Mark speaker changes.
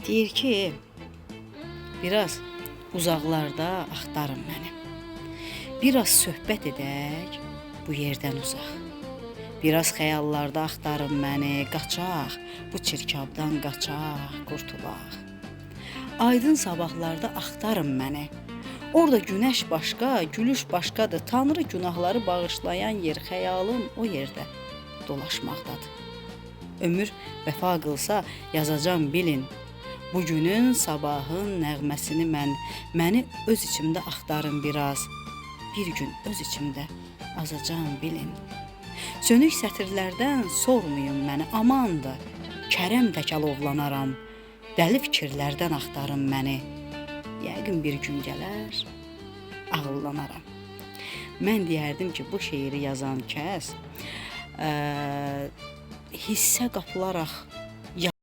Speaker 1: Deyir ki, biraz uzaqlarda axtarın məni. Biraz söhbət edək bu yerdən uzaq. Biraz xəyallarda axtarın məni, qaçaq, bu çirkabdan qaçaq, qurtulaq. Aydın sabahlarda axtarın məni. Orda günəş başqa, gülüş başqadır. Tanrı günahları bağışlayan yer, xəyalım o yerdə dolaşmaqdadır. Ömür vəfa qılsa yazacam bilin. Bu günün sabahın nəğməsini mən, məni öz içimdə axtarın biraz. Bir gün öz içimdə azacam bilin. Sönük sətirlərdən sormayın məni, amandır. Kərəm tək alovlanaram. Dəli fikirlərdən axtarın məni. Yəqin bir gün gələr, ağıllanaram. Mən deyərdim ki, bu şeiri yazan kəs hissə qapılaraq